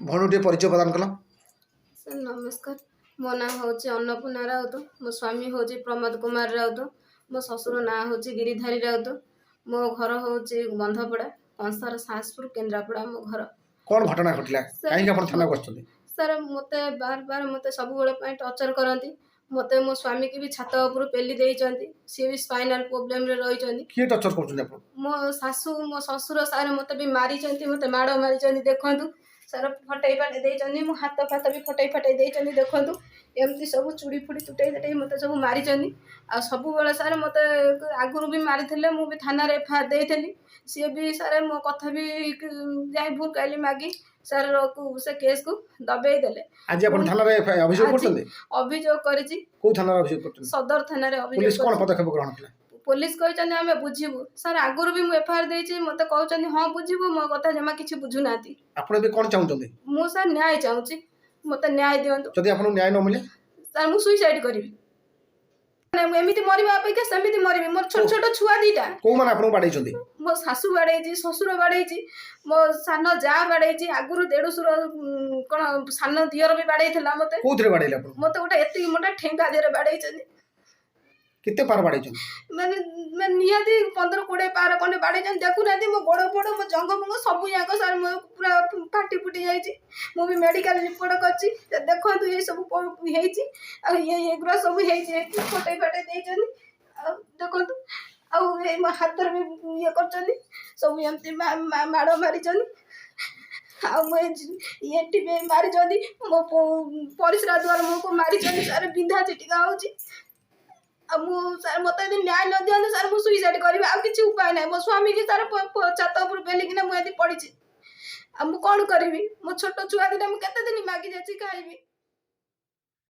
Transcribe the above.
ଭଉଣୀ ଟିକେ ପରିଚୟ ପ୍ରଦାନ କଲ। ସାର୍ ନମସ୍କାର, ମୋ ନାଁ ହେଉଛି ଅନ୍ନପୂର୍ଣ୍ଣା ରାଉତ। ମୋ ସ୍ୱାମୀ ହେଉଛି ପ୍ରମୋଦ କୁମାର ରାଉତ। ମୋ ଶ୍ୱଶୁର ନାଁ ହେଉଛି ଗିରିଧାରୀ ରାଉତ। ମୋ ଘର ହେଉଛି ବନ୍ଧପଡ଼ା, କଂସାର ସାହସପୁର, କେନ୍ଦ୍ରାପଡ଼ା ମୋ ଘର। କ'ଣ ଘଟଣା ଘଟିଲା? କାହିଁକି ଆପଣ ଥାନାକୁ ଆସିଛନ୍ତି? ସାର୍, ମୋତେ ବାର ବାର, ମୋତେ ସବୁବେଳେ ପାଇଁ ଟର୍ଚର୍ କରନ୍ତି। ମୋତେ, ମୋ ସ୍ୱାମୀକି ବି ଛାତ ଉପରୁ ପେଲି ଦେଇଛନ୍ତି। ସିଏ ବି ସ୍ପାଇନାଲ୍ ପ୍ରୋବ୍ଲେମରେ ରହିଛନ୍ତି। କିଏ ଟର୍ଚର କରୁଛନ୍ତି ଆପଣ? ମୋ ଶାଶୁ, ମୋ ଶ୍ୱଶୁର ସାର୍, ମୋତେ ବି ମାରିଛନ୍ତି। ମୋତେ ମାଡ଼ ମାରିଛନ୍ତି। ଦେଖନ୍ତୁ ସାର୍, ଫଟେଇ ଫାଟେଇ ଦେଇଛନ୍ତି। ମୋ ହାତ ଫାତ ବି ଫଟେଇ ଫାଟେଇ ଦେଇଛନ୍ତି। ଦେଖନ୍ତୁ, ଏମିତି ସବୁ ଚୁଡ଼ି ଫୁଡ଼ି ତୁଟେଇ ତୁଟେଇ ମୋତେ ସବୁ ମାରିଛନ୍ତି। ଆଉ ସବୁବେଳେ ସାର୍, ମୋତେ ଆଗରୁ ବି ମାରିଥିଲେ। ମୁଁ ବି ଥାନାରେ ଏଫଆଇଆର ଦେଇଥିଲି। ସିଏ ବି ସାର୍, ମୋ କଥା ବି ଯାଇ ଭୁଲ କାଲି ମାଗି ସାର୍ ସେ କେସ୍କୁ ଦବେଇ ଦେଲେ। ଆଜି ଆପଣ ଥାନାରେ ଅଭିଯୋଗ କରୁଛନ୍ତି? ଅଭିଯୋଗ କରିଛି। କୋଉ ଥାନାରେ ଅଭିଯୋଗ କରୁଛନ୍ତି? ସଦର ଥାନାରେ ଅଭିଯୋଗ ପୋଲିସ କ'ଣ କରିଛି। ପଦକ୍ଷେପ ଗ୍ରହଣ କଲା? ପୋଲିସ କହିଛନ୍ତି, ଆମେ ବୁଝିବୁ। ସାର୍, ଆଗରୁ ବି ମୁଁ ଏଫଆଇଆର ଦେଇଛି। ମୋତେ କହୁଛନ୍ତି, ହଁ ବୁଝିବୁ। ମୋ କଥା ଜମା କିଛି ବୁଝୁନାହାନ୍ତି। ଆପଣ ଏବେ କ'ଣ ଚାହୁଁଛନ୍ତି? ମୁଁ ସାର୍, ନ୍ୟାୟ ଚାହୁଁଛି। ମୋତେ ନ୍ୟାୟ ଦିଅନ୍ତୁ। ଯଦି ଆପଣଙ୍କୁ ନ୍ୟାୟ ନ ମିଳେ? ସାର୍, ମୁଁ ସୁଇସାଇଡ୍ କରିବି। ମାନେ ମୁଁ ଏମିତି ମରିବା ଅପେକ୍ଷା ସେମିତି ମରିବି। ମୋର ଛୋଟ ଛୋଟ ଛୁଆ 2ଟା। କୋଉମାନେ ଆପଣଙ୍କୁ ବାଡ଼େଇଛନ୍ତି? ମୋ ଶାଶୁ ବାଡ଼େଇଛି, ଶ୍ୱଶୁର ବାଡ଼େଇଛି, ମୋ ସାନ ଯା ବାଡ଼େଇଛି। ଆଗରୁ ଦେଢ଼ଶୁର, କ'ଣ ସାନ ଦିଅର ବି ବାଡ଼େଇଥିଲା ମୋତେ। କୋଉଥିରେ ବାଡ଼େଇଲେ ଆପଣ? ମୋତେ ଗୋଟେ ଏତିକି ମୋଟା ଠେଙ୍ଗା ଦେହରେ ବାଡ଼େଇଛନ୍ତି। କେତେ ପାର ବାଡ଼େଇଛନ୍ତି? ମାନେ ମାନେ ନିହାତି 15-20 ପାର ଖଣ୍ଡେ ବାଡ଼େଇଛନ୍ତି। ଦେଖୁନାହାନ୍ତି, ମୋ ଗୋଡ଼ ଫୋଡ଼, ମୋ ଜଙ୍ଘ ଫଙ୍ଗ ସବୁ ଯାକ ସାର୍, ମୋ ପୁରା ଫାଟି ଫୁଟି ଯାଇଛି। ମୁଁ ବି ମେଡ଼ିକାଲ ରିପୋର୍ଟ କରିଛି। ଦେଖନ୍ତୁ, ଏସବୁ ହେଇଛି ଆଉ ଇଏ ଏଗୁଡ଼ା ସବୁ ହେଇଛି। ଫଟେଇ ଫାଟେଇ ଦେଇଛନ୍ତି। ଆଉ ଦେଖନ୍ତୁ, ଆଉ ଏଇ ମୋ ହାତରେ ବି ଇଏ କରିଛନ୍ତି। ସବୁ ଏମିତି ମାଡ଼ ମାରିଛନ୍ତି। ଆଉ ମୁଁ ଏଠି ବି ମାରିଛନ୍ତି। ମୋ ପରିସ୍ରା ଦ୍ୱାର ମୁହଁକୁ ମାରିଛନ୍ତି ସାର୍, ବିନ୍ଧା ଛିଟିକା ହେଉଛି। ଆଉ ମୁଁ ସାର୍, ମୋତେ ଯଦି ନ୍ୟାୟ ନ ଦିଅନ୍ତୁ ସାର୍, ମୁଁ ସୁଇସାଇଡ୍ କରିବି। ଆଉ କିଛି ଉପାୟ ନାହିଁ। ମୋ ସ୍ୱାମୀକି ସାର୍, ଛାତ ଉପରୁ ପେଲିକିନା ମୁଁ ଏଠି ପଡ଼ିଛି। ଆଉ ମୁଁ କ'ଣ କରିବି? ମୋ ଛୋଟ ଛୁଆ 2ଟା, ମୁଁ କେତେ ଦିନ ମାଗି ଯାଚି ଖାଇବି?